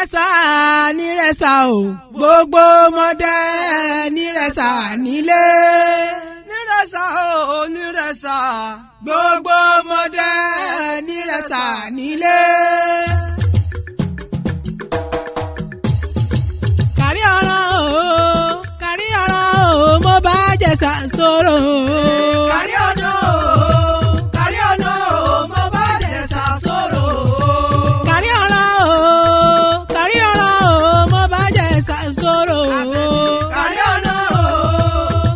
Nírẹ̀sà nírẹ̀sà o, gbogbo ọmọdé nírẹ̀sà nílé. Nírẹ̀sà o, nírẹ̀sà. Gbogbo ọmọdé nírẹ̀sà nílé. Kárí ọ̀ràn o, kárí ọ̀ràn o, mo bá jẹ̀sà sọ̀rọ̀ o. Kárí ọ̀nà o, kárí ọ̀nà o, mo bá jẹ̀sà sọ̀rọ̀ o. Kárí ọ̀ràn o, kárí ọ̀ràn o, mo bá jẹ̀sà sọ̀rọ̀ o. Kárí ọ̀nà o,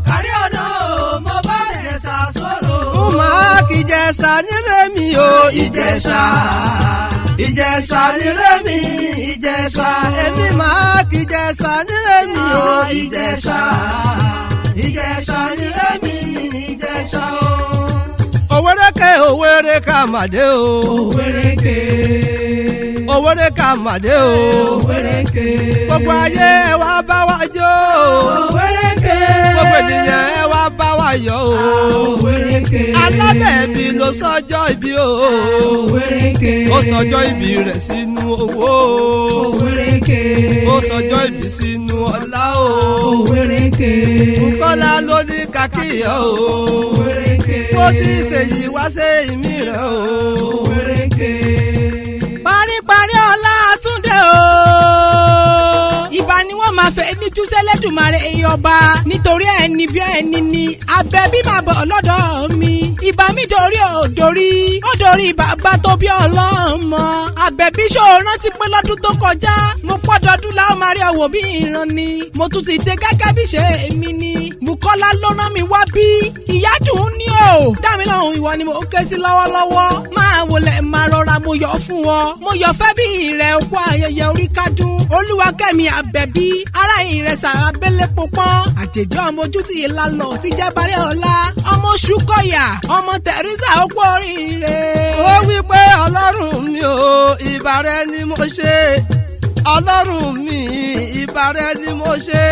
kárí ọ̀nà o, mo bá jẹ̀sà sọ̀rọ̀ o. Mà kì Ìjẹ̀ṣà nírè mi o, Ìjẹ̀ṣà, Ìjẹ̀ṣà nírè mi, Ìjẹ̀ṣà. Èmi máa kì Ìjẹ̀ṣà nírè mi o, Ìjẹ̀ṣà, Ìjẹ̀ṣà nírè mi, Ìjẹ̀ṣà o. Òwérèké òwérè ká màdé o. Òwérèké. Òwérè ká màdé o. Òwérèké. Gbogbo ayé ẹ wá bá wa jó. Òwérèké. Gbogbo ènìyàn ẹ wá bá wa yọ̀ o. Òwérèké. Alábẹ̀bí ló sọjọ́ ìbí o. Òwérèké. Ó sọjọ́ ìbí rẹ̀ sínú owó. Òwérèké. Ó sọjọ́ ìbí sínú ọlá o. Òwérèké. Bùkọ́lá ló ní kakíyọ̀ o. Òwérèké. Bó ti ṣèyí wá ṣe ìmíràn o. Òwérèké. Paríparí ọlá Túndé o. Ìbà ni wọ́n máa fẹ́ ní túnṣẹ́lẹ́dùmarè ọba nítorí ẹni bí ẹni ni abẹ́bí máa bọ̀ lọ́dọ̀ mi. Ìbà mi dorí ò dorí ó dorí bàbá tó bí ọlọ́mọ. Àbẹ̀bí ṣó rántí pé lọ́dún tó kọjá mo pọ́dọọdún láwọn máa rí ọ̀wọ́ bí ìran ni. Mo tún ti dé gẹ́gẹ́ bí ṣe èmi ni. Bùkọ́lá ló rán mi wá bí. Ìyádùn ní o. Dá mi lóhùn, ìwọ ni mo ké sí lọ́wọ́lọ́wọ́. Máa wọlé máa rọra, mo yọ̀ fún ọ. Mo yọ̀ fẹ́ bí rẹ̀ okó ayẹyẹ orí kádùn. Olúwakẹ́mi Àbẹ̀bí ará ìrẹsà abẹ́lé pọpọ́n. Àjèjì ọmọ ojú ti ìlànà ti jẹ́ barẹ́ ọ̀la. Ọmọ Ṣúkọ̀yà ọmọ Tẹ̀rísà okó oríire. Ó wí pé ọlọ́run mi ò, ìbà rẹ ni mo ṣe. Ọlọ́run mi, ìbà rẹ ni mo ṣe.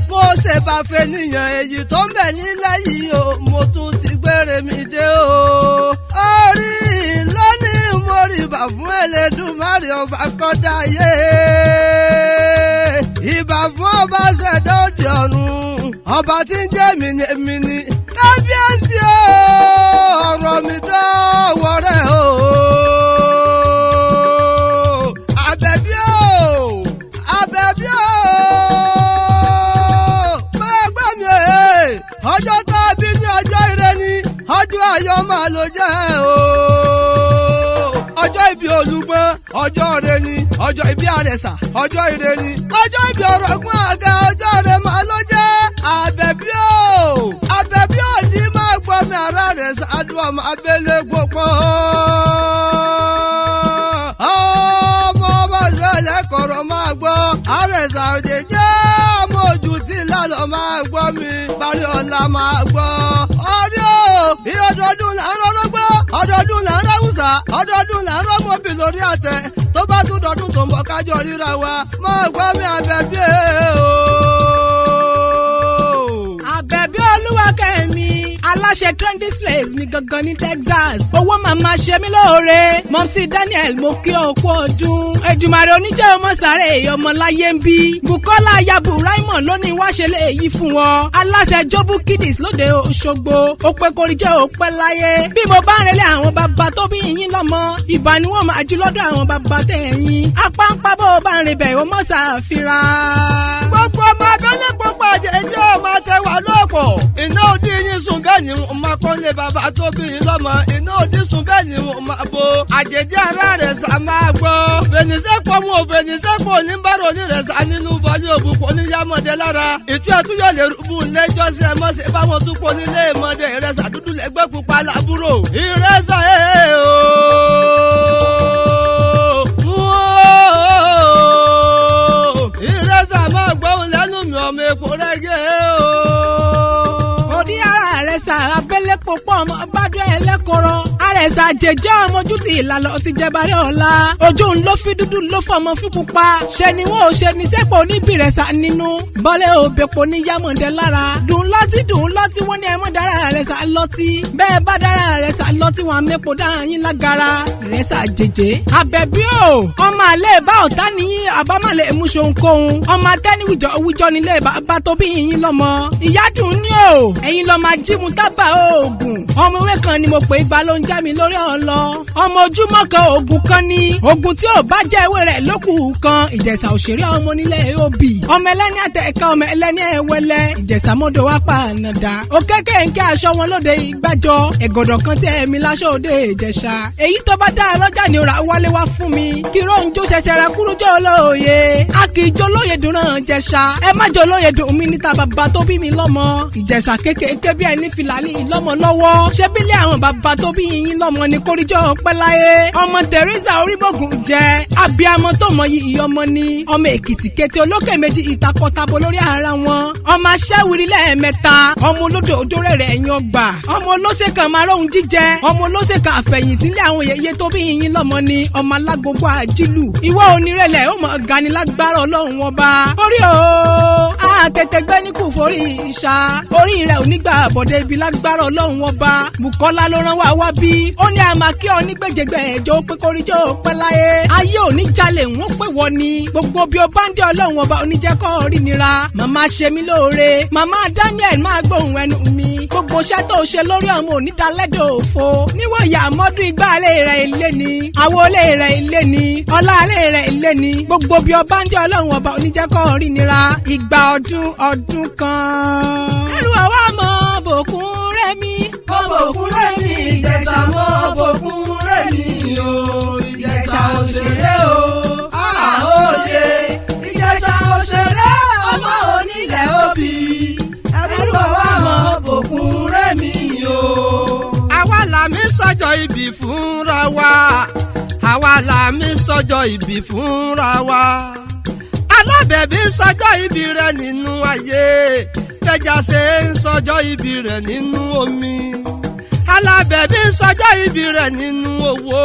Mo ṣe bá fẹ́ níyàn èyí tó ń bẹ nílẹ̀ yìí o, mo tún ti gbére mi dé o. Orí lónìí mo rí bà fún Ẹlẹ́dùmarè ọba kọ́dá ayé. Ìbà fún ọba ṣẹ̀dá òde ọ̀run, ọba tí ń jẹ́ mi ni èmi ni. Kábíyèsí o, ọ̀rọ̀ mi dọ́wọ́ rẹ̀ o. Àbẹ̀bí o, Àbẹ̀bí o, máa gbọ́ mi ẹ̀. Ọjọ́ tá a bí ní ọjọ́ ire ni, ọjọ́ ayọ̀ máa ló jẹ́ o. Ọjọ́ ìbí Olúgbọ́n, ọjọ́ ire ni, ọjọ́ ìbí Àrẹ̀sà, ọjọ́ ire ni, ọjọ́ ìbí Ọ̀rọ̀gún àga, ọjọ́ ire máa ló jẹ́. Àbẹ̀bí o, Àbẹ̀bí ò ní máa gbọ́ mi ara rẹ̀ ṣáájú ọmọ abẹ́lé gbogbo. Ọmọ ọmọ ìlú ẹlẹ́kọ̀ọ́rọ̀ máa gbọ́, Àrẹ̀sà òjèjẹ́ ọmọ ojú tí lálọ́ máa gbọ́ mi, parí ọ̀la máa gbọ́. Ọdún o, ìyọdọọdún là ń rọ́rọ́gbọ́, ọdọọdún là ń ráwùsà, ọdọọdún là ń rọ́mọbì lórí àtẹ. Tó bá tún dọdún tó ń bọ̀ kájọ ríra wa, máa gbọ́ mi Àbẹ̀bí o. Àbẹ̀bí Olúwakẹ́mi aláṣẹ Trendy Place mi gangan ní Texas. Owó màmá ṣe mí lóore. Mọ̀mísí Daniel, mo kí ọ kú ọdún. Èdùmàrè oníjẹ́ ọmọ sàré ọmọ láyé ń bí. Bukola Yabu Raimond ló ní wá ṣe léyìí fún ọ. Aláṣẹ Jobu Kiddies lóde Òṣogbo. Òpè kórìjẹ́ òpẹ́ láyé. Bí mo bá ń relé àwọn bàbá tó bí yín lọ́mọ, ìbà ni wọ́n máa jù lọ́dọ̀ àwọn bàbá tẹ̀yìn. Apá ń pa bó o bá ń rebẹ̀ ìwọ mọ́ ṣàfihàn. Gbogbo ọmọ abẹ́lé, gbogbo àjẹjẹ́ ọmọ àtẹwà lọ́pọ̀. Iná òdì yín sùn bẹ́ẹ̀ ni wọ́n máa kọ́lé bàbá tó bí yín lọ́mọ. Iná òdì sùn bẹ́ẹ̀ ni wọ́n máa bo. Àjẹjẹ́ ara rẹ̀ sá máa gbọ́. Fènìsẹ́pọ̀ mu ò fènìsẹ́pọ̀ ní bárò ní rẹ̀ sá nínú bọ́lí òbúkọ ní yámọ̀dé lára. Ìtú ẹ̀túyọ̀ lè rúbù lẹ́jọ́ sí ẹ mọ́ sí báwọn tún pọ̀ nílé ìmọ̀dé ìrẹsà dúdú lẹ́gbẹ́ pupa làbúrò. Ìrẹsà ẹ̀ o. Ìrẹsà máa gbóhùn lẹ́nu mi, ọmọ epo rẹ́gẹ́ o. Òdi ara rẹ̀ sà abẹ́lé pòpọ̀ ọmọ bàdó ẹlẹ́kọ̀rọ̀. Àrẹ̀sà jẹjẹ́ ọmọ ojú ti ìlàlọ́ ti jẹbarẹ́ ọ̀la. Ojú ń ló fi dúdú ló fọmọ fún pupa. Ṣe ni wọn ò ṣe ní sẹ́pọ̀ oníbìrẹ̀sà nínú. Bọ́lẹ̀ òbẹ̀pọ̀ ní yámọ̀dé lára. Dùn lọ́tí dùn lọ́tí wọ́n ní ẹmọ́ dára àrẹ̀sà lọ́tí. Bẹ́ẹ̀ bá dára àrẹ̀sà lọ́tí wọn àmẹ́pọ̀ dá yín lágara. Ìrẹsà jẹjẹ́. Àbẹ̀bí o, ọmọ àlẹ́ bá ọ̀tá nìyí àbámọ̀lẹ̀ mú ṣohunkóhun. Ọmọ atẹ́ni wìjọ wíjọ nílé bàbá tó bí yín lọ́mọ. Ìyádùn ní o, ẹ̀yin lọ máa jí mu tábà oògùn. Ọmọ ewé kan ni mo pè é gba ló ń já mi lórí ọ̀lọ́. Ọmọ ojúmọ́ kan oògùn kan ni. Oògùn tí ò bá jẹ́ ewé rẹ̀ lókù kan. Ìjẹ̀ṣà òṣèré ọmọ nílẹ̀ òbí. Ọmọ ẹlẹ́ni àtẹ̀ka ọmọ ẹlẹ́ni ẹ̀wẹ̀lẹ̀. Ìjẹ̀ṣà mọ́dọ̀ wá pa ànàdà. Òkèké ń kí aṣọ wọn lóde ìgbàjọ. Ẹ̀gọ̀dọ̀ kan tí ẹ̀mí láṣọ òde Ìjẹ̀ṣà. Èyí tó bá dáa lọ́jà ni ó rà wálé wá fún mi. Kí róńjó ṣẹṣẹ ra kúrú jọ lóye. A kì í jó lóye dùn náà Ìjẹ̀ṣà. Ẹ má jó lóye dùn mí níta bàbá tó bí mi lọ́mọ. Ìjẹ̀ṣà kékeré bí ẹni fìlàlì lọ́mọ lọ́wọ́. Ṣé bílẹ̀ àwọn bàbá tó bí yín lọ́mọ ni kórìjọ́ pẹ́ láyé. Ọmọ Teresa Oríbògùn jẹ́ abiyamọ tó mọ yìí ọmọ ni. Ọmọ Èkìtì kété olókè méjì ìtakọtabo lórí ara wọn. Ọmọ aṣẹ́wìrì lẹ́ẹ̀mẹ́ta. Ọmọ olódò odóró rẹ̀ ẹ̀yìn ọgbà. Ọmọ olóṣè kan máa róhun jíjẹ. Ọmọ olóṣè kan àfẹ̀yìntì lé àwọn yèyé tó bí yín lọ́mọ ni. Ọmọ alágogo àjílù. Ìwọ onírẹ̀lẹ̀ ó mọ̀ ganilágbára Ọlọ́run ọba. Orí o, àtẹ̀tẹ̀gbẹ́ ní kò forí ìṣá. Orí rẹ̀ ò ní gbà bọ̀dé ibi lágbára Ọlọ́run ọba. Bùkọ́lá ló rán wa wá bí. Ó ní a máa kí ọ ní gbèjègbè ẹ̀jọ́ pé kórìjọ́ pẹ́ láyé. Ayé ò ní jalè wọ́n pè wọ́n ni. Gbogbo bí o bá ń dé Ọlọ́run ọba oníjẹ́kọ́ rí nira. Màmá ṣe mí lóore. Màmá Daniel máa gbóhùn ẹnu mi. Gbogbo iṣẹ́ tó ṣe lórí ọmọ onídàálẹ́dọ̀ òfo. Níwọ̀n ìyá mọ́dún igbá alẹ́ rẹ̀ ilé ni. Àwo ilé rẹ̀ ilé ni. Ọlá alẹ́ rẹ̀ ilé ni. Gbogbo bí o bá ń dé Ọlọ́run ọba oníjẹ́kọ́ rí nira. Ìgbà ọdún ọdún kan. Ẹrù àwa mọ bòkun rẹ̀ mi. Mọ bòkun rẹ̀ mi, Ìjẹ̀ṣà mọ bòkun rẹ̀ mi o. Ìjẹ̀ṣà òṣèré o, àhóye. Ìjẹ̀ṣà òṣèré ọmọ onílẹ̀ òbí. Ẹrù àwa mọ bòkun rẹ̀ mi o. Àwa làmí sọjọ́ ìbí fúnra wa. Àwa làmí sọjọ́ ìbí fúnra wa. Alábẹ̀bí sọjọ́ ìbí rẹ̀ nínú ayé. Fẹjà ṣe ń sọjọ́ ìbí rẹ̀ nínú omi. Alábẹ̀bí sọjọ́ ìbí rẹ̀ nínú owó.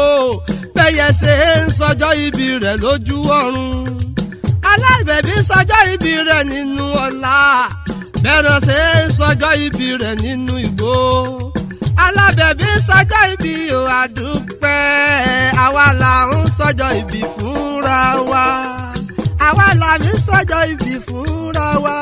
Bẹ́yẹ ṣe ń sọjọ́ ìbí rẹ̀ lójú ọ̀run. Alábẹ̀bí sọjọ́ ìbí rẹ̀ nínú ọlá. Bẹ́rẹ̀ ṣe ń sọjọ́ ìbí rẹ̀ nínú igbó. Alábẹ̀bí sọjọ́ ìbí o àdúpẹ́. Àwa là ń sọjọ́ ìbí fúnra wa. Àwa là ń sọjọ́ ìbí fúnra wa.